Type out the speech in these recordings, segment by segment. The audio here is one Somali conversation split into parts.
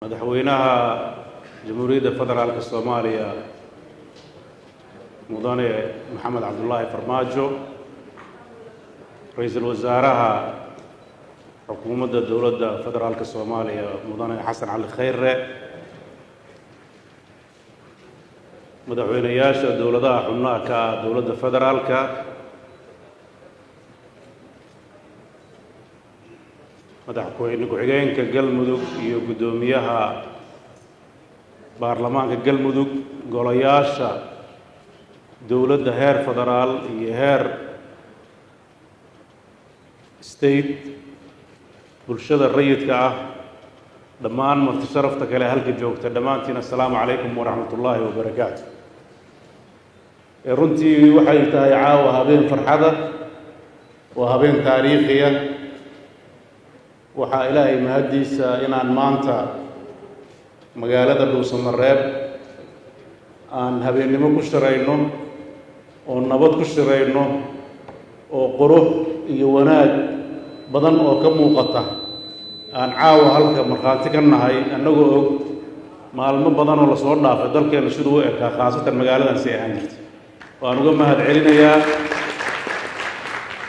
Madaxweynaha Jamhuuriyadda Federaalka Soomaaliya, Mudane Maxamed Cabdullaahi Farmaajo, Ra-iisul Wasaaraha Xukuumadda Dowladda Federaalka Soomaaliya, Mudane Xasan Cali Khayre, madaxweynayaasha dowladaha xubnaha ka ah dowladda federaalka, madaxweyne ku-xigeenka Galmudug iyo guddoomiyaha baarlamaanka Galmudug, golayaasha dowladda heer federaal iyo heer state, bulshada rayidka ah, dhammaan marti sharafta kale halka joogta, dhammaantiin assalaamu calaykum waraxmat ullaahi wabarakaatu. Runtii waxay tahay caawa habeen farxada, waa habeen taariikhiya. Waxaa Ilaahay mahaddiisa inaan maanta magaalada Dhuusamareeb aan habeennimo ku shirayno oo nabad ku shirayno oo qurux iyo wanaag badan oo ka muuqata aan caawa halka markhaati ka nahay, annagoo og maalmo badan oo lasoo dhaafay dalkeennu siduu u ekaa, khaasatan magaaladan si ahaan jirta. Waan uga mahad celinayaa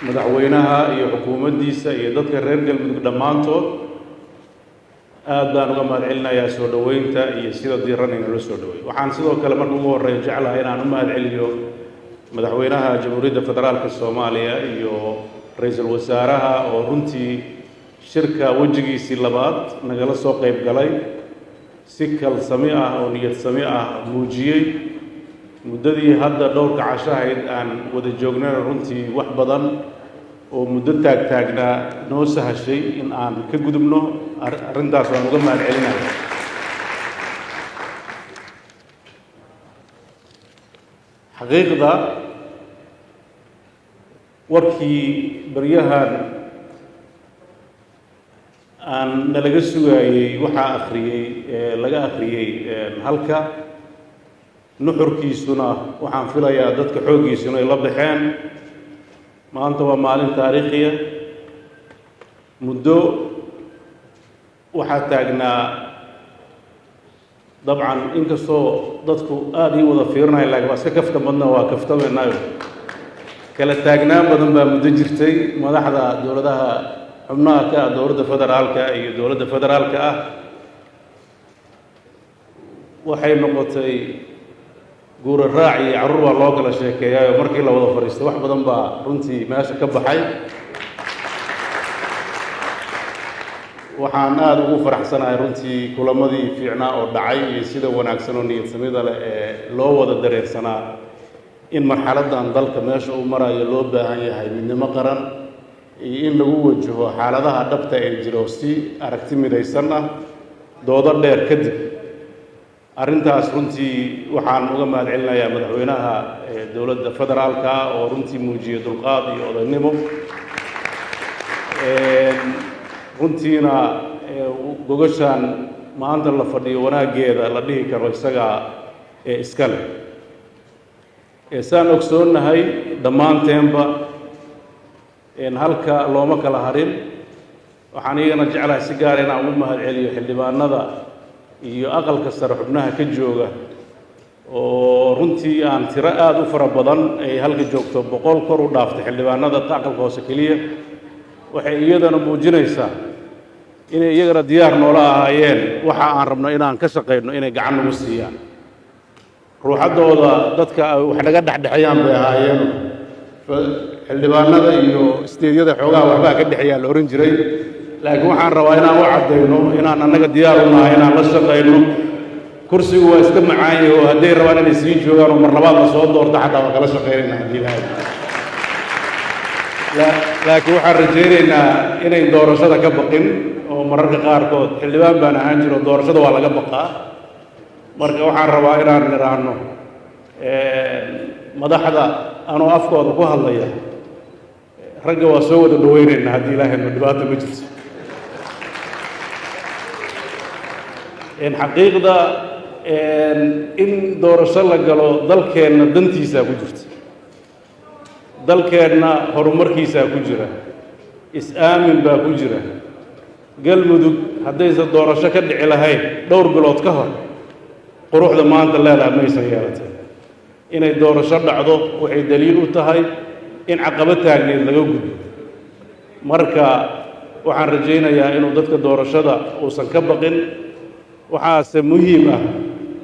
madaxweynaha iyo xukuumaddiisa iyo dadka reer Galmudug dhammaantood. Aad baan uga mahad celinayaa soo dhoweynta iyo sida diiran inala soo dhaweey. Waxaan sidoo kale marka ugu horreeya jeclahay inaan u mahad celiyo madaxweynaha Jamhuuriyadda Federaalka Soomaaliya iyo ra-iisul wasaaraha oo runtii shirka wejigiisii labaad nagala soo qayb galay, si kalsami ah oo niyad sami ah muujiyey. Muddadii hadda dhowrka cashahayd aan wada joognana runtii wax badan oo muddo taagtaagnaa noo sahashay in aan ka gudubno. Arrintaas waan uga mahad celinaya. Xaqiiqda warkii baryahan aan nalaga sugaayey waxaa akhriyey, laga akhriyey halka, nuxurkiisuna waxaan filayaa dadka xooggiisuna ay la baxeen. Maanta waa maalin taariikhiya. Muddo waxaa taagnaa, dabcan inkastoo dadku aada ii wada fiirinaya, laakiin waa iska kafta badna, waa kaftamaynayo. Kala taagnaan badan baa muddo jirtay madaxda dowladaha xubnaha ka ah dowladda federaalka iyo dowladda federaalka ah. Waxay noqotay guura raac iyo carruur baa loo kala sheekeeyaayo. Markii la wada fadhiistay wax badan baa runtii meesha ka baxay. Waxaan aada ugu faraxsanahay runtii kulamadii fiicnaa oo dhacay iyo sida wanaagsan oo niyadsamida leh ee loo wada dareersanaa in marxaladdan dalka meesha uu marayo loo baahan yahay midnimo qaran iyo in lagu wajaho xaaladaha dhabta ee jiro si aragti midaysan ah. Doodo dheer kadib arrintaas runtii waxaan uga mahad celinayaa madaxweynaha dowladda federaalka oo runtii muujiyey dulqaad iyo odaynimo, runtiina gogashaan maanta la fadhiyo wanaaggeeda la dhihi karo isagaa ee iska leh. Saan ogsoonnahay dhammaanteenba, halka looma kala harin. Waxaan iyagana jeclahay si gaara inaan ugu mahad celiyo xildhibaanada iyo aqalka sare xubnaha ka jooga oo runtii aan tiro aada u fara badan ay halka joogto, 100 kor u dhaaftay xildhibaanada aqalka hoose keliya. Waxay iyadana muujinaysaa inay iyagana diyaar noola ahaayeen waxa aan rabno inaan ka shaqayno inay gacan nagu siiyaan. Ruuxaddooda dadka ay wax naga dhexdhexeeyaan bay ahaayeen. Xildhibaanada iyo isteedyada xoogaha waxbaa ka dhexeeyaa la ohan jiray, laakiin waxaan rabaa inaan u caddayno inaan annaga diyaar u nahay inaan la shaqayno. Kursigu waa iska macaan yahay oo hadday rabaan inay sii joogaan oo mar labaad la soo doorto xataa waa kala shaqaynayna haddii Ilaahay. Laakiin waxaan rajaynaynaa inay doorashada ka baqin oo mararka qaarkood xildhibaan baan ahaan jiro, doorashada waa laga baqaa. Marka waxaan rabaa inaan nidhaahno madaxda, anoo afkooda ku hadlaya, ragga waa soo wada dhaweynaynaa haddii Ilaahayno, dhibaato ma jirto. Xaqiiqda in doorasho la galo dalkeenna dantiisaa ku jirta, dalkeenna horumarkiisaa ku jira, is-aamin baa ku jira. Galmudug Haddaysan doorasho ka dhici lahayn dhowr bilood ka hor, quruxda maanta leedahay maysan yeelatay. Inay doorasho dhacdo waxay daliil u tahay in caqabad taagneed laga gudbo. Marka waxaan rajaynayaa inuu dadka doorashada uusan ka baqin. Waxaase muhiim ah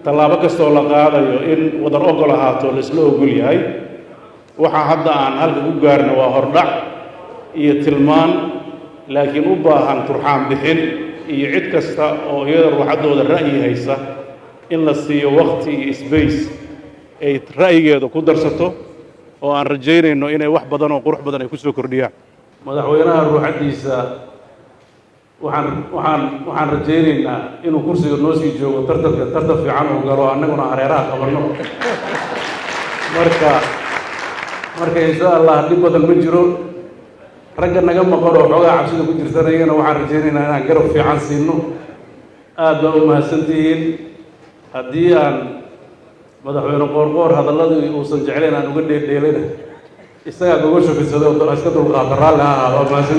tallaabo kastoo la qaadayo in wadar ogol ahaato, laisla ogol yahay. Waxaa hadda aan halka ku gaarno waa hordhac iyo tilmaan, laakiin u baahan turxaan bixin iyo cid kasta oo iyada ruuxaddooda ra'yi haysa in la siiyo wakhti iyo space ay ra'yigeeda ku darsato, oo aan rajaynayno inay wax badan oo qurux badan ay ku soo kordhiyaan. Madaxweynaha ruuxaddiisa waxaan rajaynaynaa inuu kursiga noo sii joogo, tartanka tartan fiican uu galo, annaguna hareeraha qabanno. Marka insha Allah dhib badan ma jiro. Ragga naga maqan oo xoogaa cabsida ku jirtana, iyagana waxaan rajaynaynaa inaan garab fiican siino. Aad baa u mahadsantihiin. Haddii aan Madaxweyne Qoorqoor hadalladii uusan jeclayn aan uga dheeldheelana, isagaa gogasha fidsaday oo iska dulqaata, raalli ha ahaado. Waa mahadsan.